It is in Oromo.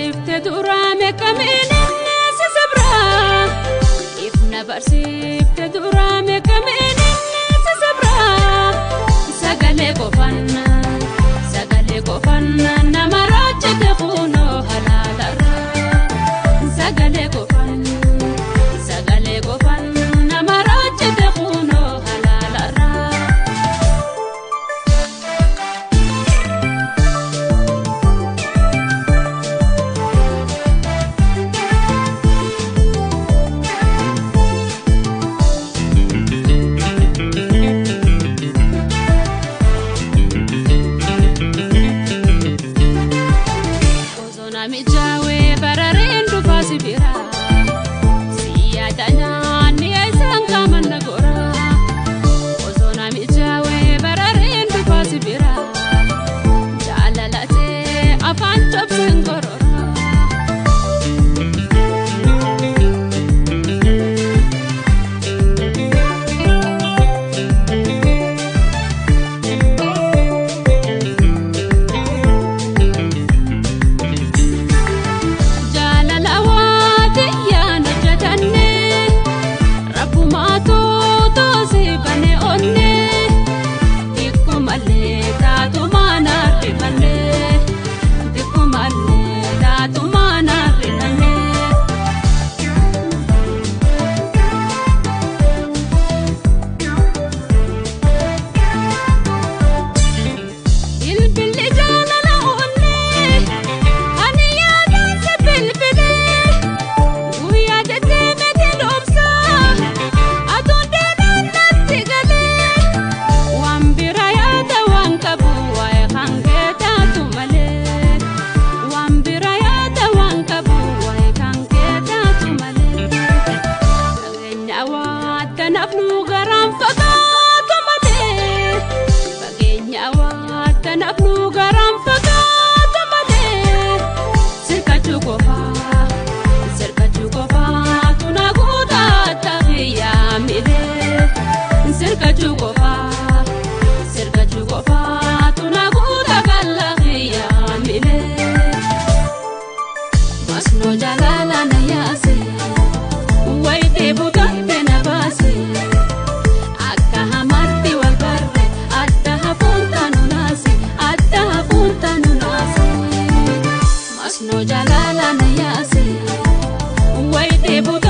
barsiifte duraame kamiin inni si sabraa. Ifna barsiifte duraame kamiin inni si sabraa. Sagalee qofannaa sagalee qofannaa nama raajjate kunoo halaalarraa. Sagalee qofannaa sagalee qofannaa nama raajjate kunoo halaalarraa. Mijaawee barareen dhufaa si biraa siyaada nyaanni isaan qaaman na goraa. Osoo namijaawee barareen dhufaa si biraa jaalalatee afaan cobseen gororaa. Kanaaf nu garaan fagaatu malee fageenya waa kanaaf nu garaan fagaatu malee sirkachuu qofaa tuna guutaa taphiyyaa milee sirkachuu qofaa tuna guutaa kalaqiyyaa milee masnoo jaalala na yaase wayitee buutee na baase. Akka hamaatti wal barre adda hafuun nu naase adda hafuun nu naase. Masnoo jaalala na yaase wayitee buutee.